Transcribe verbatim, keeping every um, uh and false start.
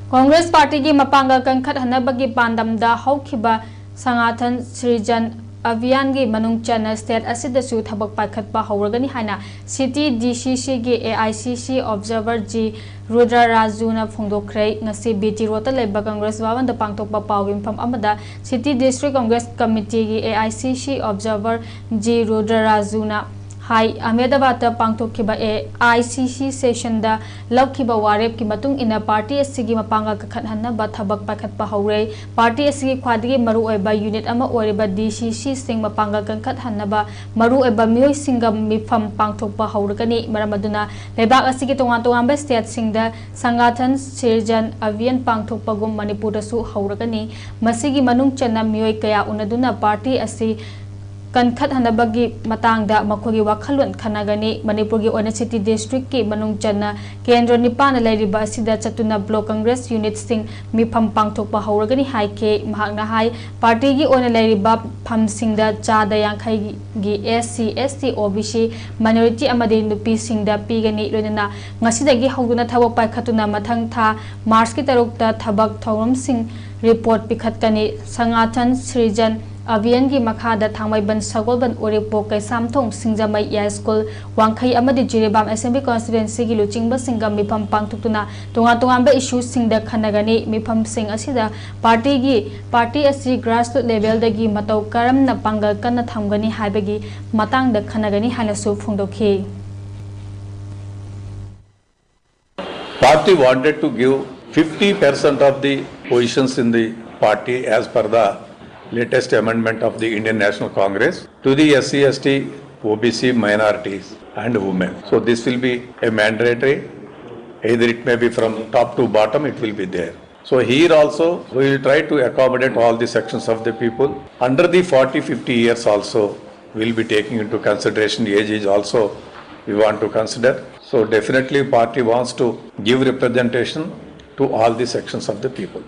ꯀꯣꯡꯒ꯭ꯔꯦꯁ ꯄꯥꯔꯇꯤꯒꯤ ꯃꯄꯥꯡꯒꯜ ꯀꯟꯈꯠꯍꯟꯅꯕꯒꯤ ꯄꯥꯟꯗꯝꯗ ꯍꯧꯈꯤꯕ ꯁꯪꯒꯥꯊꯟ ꯁ꯭ꯔꯤꯖꯟ ꯑꯚꯤꯌꯥꯟꯒꯤ ꯃꯅꯨꯡ ꯆꯟꯅ ꯁ꯭ꯇꯦꯠ ꯑꯁꯤꯗꯁꯨ ꯊꯕꯛ ꯄꯥꯏꯈꯠꯄ ꯍꯧꯔꯒꯅꯤ ꯍꯥꯏꯅ ꯁꯤꯇꯤ ꯗꯤ ꯁꯤ ꯁꯤꯒꯤ ꯑꯦ I C C ꯑꯣꯕꯖꯔꯚꯔ G Rudra ꯔꯥꯖꯨꯅ ꯐꯣꯡꯗꯣꯛꯈ꯭ꯔꯦ꯫ ꯉꯁꯤ ꯕꯤ ꯇꯤ ꯔꯣꯗꯇ ꯂꯩꯕ ꯀꯪꯒ꯭ꯔꯦꯁ ꯚꯕꯟꯗ ꯄꯥꯡꯊꯣꯛꯄ ꯄꯥꯎꯒꯤ ꯃꯤꯐꯝ ꯑꯃꯗ ꯁꯤꯇꯤ ꯗꯤꯁꯇ꯭ꯔꯤꯛ ꯀꯪꯒ꯭ꯔꯦꯁ ꯀꯃꯤꯇꯤꯒꯤ A I C C ꯑꯣꯕꯖꯔꯚꯔ G Rudra ꯔꯥꯖꯨꯅ ꯍꯥꯏ, ꯑꯍꯃꯦꯗꯕꯥꯗꯇ ꯄꯥꯡꯊꯣꯛꯈꯤꯕ ꯑꯦ ꯑꯥꯏ ꯁꯤ ꯁꯤ ꯁꯦꯁꯟꯗ ꯂꯧꯈꯤꯕ ꯋꯥꯔꯦꯞꯀꯤ ꯃꯇꯨꯡ ꯏꯟꯅ ꯄꯥꯔꯇꯤ ꯑꯁꯤꯒꯤ ꯃꯄꯥꯡꯒꯜ ꯀꯟꯈꯠꯍꯟꯅꯕ ꯊꯕꯛ ꯄꯥꯏꯈꯠꯄ ꯍꯧꯔꯦ꯫ ꯄꯥꯔꯇꯤ ꯑꯁꯤꯒꯤ ꯈ꯭ꯋꯥꯏꯗꯒꯤ ꯃꯔꯨꯑꯣꯏꯕ ꯌꯨꯅꯤꯠ ꯑꯃ ꯑꯣꯏꯔꯤꯕ ꯗꯤ ꯁꯤ ꯁꯤꯁꯤꯡ ꯃꯄꯥꯡꯒꯜ ꯀꯟꯈꯠꯍꯟꯅꯕ ꯃꯔꯨꯑꯣꯏꯕ ꯃꯤꯑꯣꯏꯁꯤꯡꯒ ꯃꯤꯐꯝ ꯄꯥꯡꯊꯣꯛꯄ ꯍꯧꯔꯒꯅꯤ꯫ ꯃꯔꯝ ꯑꯗꯨꯅ ꯂꯩꯕꯥꯛ ꯑꯁꯤꯒꯤ ꯇꯣꯉꯥꯟ ꯇꯣꯉꯥꯟꯕ ꯁ꯭ꯇꯦꯠꯁꯤꯡꯗ ꯁꯪꯒꯥꯊꯟ ꯁꯤꯔꯖꯟ ꯑꯚꯤꯌꯥꯟ ꯄꯥꯡꯊꯣꯛꯄꯒꯨꯝ ꯃꯅꯤꯄꯨꯔꯗꯁꯨ ꯍꯧꯔꯒꯅꯤ꯫ ꯃꯁꯤꯒꯤ ꯃꯅꯨꯡ ꯆꯟꯅ ꯃꯤꯑꯣꯏ ꯀꯌꯥ ꯎꯅꯗꯨꯅ ꯄꯥꯔꯇꯤ ꯑꯁꯤ ꯀꯟꯈꯠꯍꯟꯅꯕꯒꯤ ꯃꯇꯥꯡꯗ ꯃꯈꯣꯏꯒꯤ ꯋꯥꯈꯜꯂꯣꯟ ꯈꯟꯅꯒꯅꯤ꯫ ꯃꯅꯤꯄꯨꯔꯒꯤ ꯑꯣꯏꯅ ꯁꯤꯇꯤ ꯗꯤꯁꯇ꯭ꯔꯤꯛꯀꯤ ꯃꯅꯨꯡ ꯆꯟꯅ ꯀꯦꯟꯗ꯭ꯔ ꯅꯤꯄꯥꯟꯗ ꯂꯩꯔꯤꯕ ꯑꯁꯤꯗ ꯆꯠꯇꯨꯅ ꯕ꯭ꯂꯣꯛ ꯀꯪꯒ꯭ꯔꯦꯁ ꯌꯨꯅꯤꯠꯁꯤꯡ ꯃꯤꯐꯝ ꯄꯥꯡꯊꯣꯛꯄ ꯍꯧꯔꯒꯅꯤ ꯍꯥꯏꯈꯤ꯫ ꯃꯍꯥꯛꯅ ꯍꯥꯏ, ꯄꯥꯔꯇꯤꯒꯤ ꯑꯣꯏꯅ ꯂꯩꯔꯤꯕ ꯐꯝꯁꯤꯡꯗ ꯆꯥꯗ ꯌꯥꯡꯈꯩꯒꯤ ꯑꯦꯁ ꯁꯤ, ꯑꯦꯁ ꯇꯤ, ꯑꯣ ꯕꯤ ꯁꯤ, ꯃꯥꯏꯅꯣꯔꯤꯇꯤ ꯑꯃꯗꯤ ꯅꯨꯄꯤꯁꯤꯡꯗ ꯄꯤꯒꯅꯤ꯫ ꯂꯣꯏꯅꯅ ꯉꯁꯤꯗꯒꯤ ꯍꯧꯗꯨꯅ ꯊꯕꯛ ꯄꯥꯏꯈꯠꯇꯨꯅ ꯃꯊꯪ ꯊꯥ ꯃꯥꯔꯆꯀꯤ ꯇꯔꯨꯛꯇ ꯊꯕꯛ ꯊꯧꯔꯝꯁꯤꯡ ꯔꯤꯄꯣꯔꯠ ꯄꯤꯈꯠꯀꯅꯤ꯫ ꯁꯪꯒꯥꯊꯟ ꯁ꯭ꯔꯤꯖꯟ ꯑꯚꯤꯌꯥꯟꯒꯤ ꯃꯈꯥꯗ ꯊꯥꯡꯃꯩꯕꯟ, ꯁꯒꯣꯜꯕꯟ, ꯎꯔꯤꯄꯣꯛ, ꯀꯩꯁꯥꯝꯊꯣꯡ, ꯁꯤꯡꯖꯃꯩ, ꯌꯥꯏꯁ꯭ꯀꯨꯜ, ꯋꯥꯡꯈꯩ ꯑꯃꯗꯤ ꯖꯤꯔꯤꯕꯥꯝ ꯑꯦꯁꯦꯝꯕ꯭ꯂꯤ ꯀꯣꯟꯁꯇꯤꯇ꯭ꯋꯦꯟꯁꯤꯒꯤ ꯂꯨꯆꯤꯡꯕꯁꯤꯡꯒ ꯃꯤꯐꯝ ꯄꯥꯡꯊꯣꯛꯇꯨꯅ ꯇꯣꯉꯥꯟ ꯇꯣꯉꯥꯟꯕ ꯏꯁꯨꯁꯤꯡꯗ ꯈꯟꯅꯒꯅꯤ꯫ ꯃꯤꯐꯝꯁꯤꯡ ꯑꯁꯤꯗ ꯄꯥꯔꯇꯤꯒꯤ, ꯄꯥꯔꯇꯤ ꯑꯁꯤ ꯒ꯭ꯔꯥꯁꯔꯨꯠ ꯂꯦꯚꯦꯜꯗꯒꯤ ꯃꯇꯧ ꯀꯔꯝꯅ ꯄꯥꯡꯒꯜ ꯀꯟꯅ ꯊꯝꯒꯅꯤ ꯍꯥꯏꯕꯒꯤ ꯃꯇꯥꯡꯗ ꯈꯟꯅꯒꯅꯤ ꯍꯥꯏꯅꯁꯨ ꯐꯣꯡꯗꯣꯛꯈꯤ꯫ Party wanted to give fifty percent of the positions in the party as per the latest amendment of the Indian National Congress to the S C, S T, O B C, minorities and women. So this will be a mandatory, either it may be from top to bottom, it will be there. So here also we will try to accommodate all the sections of the people. Under the forty, fifty years also we will be taking into consideration, age is also we want to consider. So definitely party wants to give representation to all the sections of the people.